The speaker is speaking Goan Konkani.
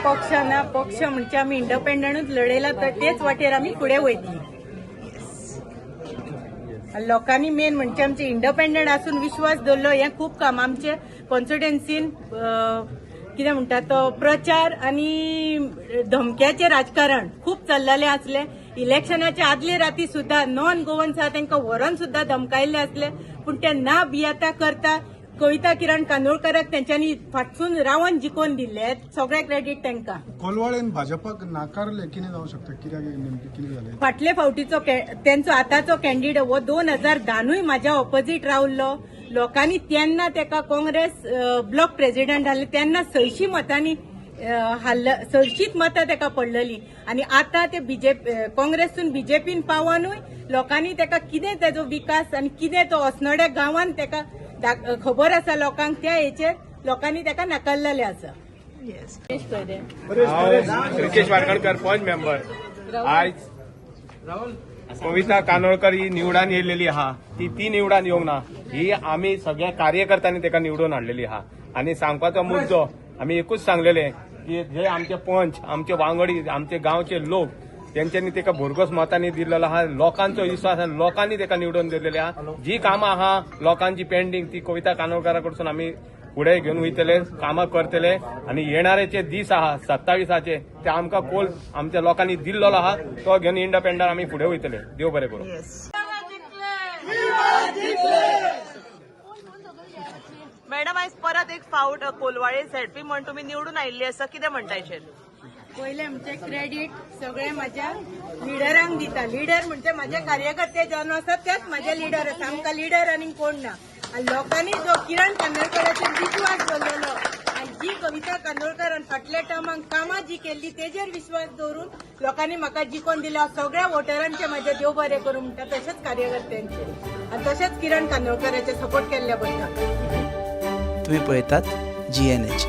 पक्ष ना. पक्ष म्हणजे आमी इंडिपेंडंटूच लढयला, तर तेच वाटेर आमी फुडें वयतली. आनी लोकांनी मेन म्हणजे आमचे इंडिपेंडंट आसून विश्वास दवरलो, हें खूब काम. आमचे कॉन्स्टिट्युएन्सीन कितें म्हणटा तो प्रचार आनी धमक्याचें राजकारण खूब चल्लेलें आसलें. इलेक्शनाच्या आदले राती सुद्दां नॉन गोवन्स आहा तांकां व्हरोन सुद्दां धमकायल्ले आसले, पूण ते ना भियेता करता कविता किरण कांदोळकराक तेंच्यांनी फाटसून रावन जिखोवन दिल्ले. सगळें क्रेडीट तांकां. कोलवाळेन भाजपाक नाकारले, कितें जावं शकता? कित्याक, नेमकें कितें जालें? फाटले फावटीचो तेंचो आतांचो कॅन्डिडेट हो 2010नूय म्हाज्या ऑपोजीट रावल्लो. लोकांनी तेन्ना तेका काँग्रेस ब्लॉक प्रेसिडेंट जाले तेन्ना 600 मतांनी हाडल, 600च मतां तेका पडलेली. आनी आतां ते बीजेपी, काँग्रेसून बीजेपीन पावनूय लोकांनी तेका कितें तेजो विकास आनी कितें तो अस्नोड्या गांवान तेका खबर आसा लोकांक, त्या हेचेर लोकांनी तेका नाकारलेले आसा. हांव रिकेश वारखंडकर, पंच मेंबर. आयज कविता कानोळकर ही निवडान येयलेली आहा. ती ती निवडान येवंक ना, ही आमी सगळ्या कार्यकर्त्यांनी ताका निवडून हाडलेली आहा. आनी सांगपाचो मुद्दो आमी एकूच सांगलेले की जे आमचे पंच, आमचे वांगडी, आमचे गांवचे लोक, तेंच्यांनी ताका भरघोस मतांनी दिल्लेलो आहा. लोकांचो विस्वास आनी लोकांनी ताका निवडून दिलेली आहा. जी कामां आहा लोकांची पेंडींग, ती कविता कानोळकरा कडसून आमी फुडें घेवन वयतले, कामां करतले. आनी येणारे जे दीस आहा 27आचे, ते आमकां कोल आमच्या लोकांनी दिल्लो आहा, तो घेवन इंडिपेंडंट आमी फुडें वयतले. देव बरें करूं. येस मॅडम, आयज परत एक फावट कोलवाळे झेडपी म्हण तुमी निवडून आयिल्ली आसा, कितें म्हणटा हेचेर? पयलें म्हणजे क्रेडीट सगळे माझ्या लिडरांक दिता. लिडर म्हणजे माझे कार्यकर्ते जावन आसात, तेच माझे लिडर आसा. आमकां लिडर आनी कोण ना. आनी लोकांनी जो किरण कांदोळकराचेर विश्वास दवरलेलो आनी जी कविता कांदोळकरान फाटल्या टर्माक कामां जी केल्ली तेजेर विश्वास दवरून लोकांनी म्हाका जिखोवन दिला. सगळ्या वोटरांचे म्हाजे देव बरें करूं म्हणटा, तशेंच कार्यकर्त्यांचे आनी तशेंच किरण कांदोळकराचे सपोर्ट केल्ल्या बद्दल. तुम्ही पळयतात जीएनएच.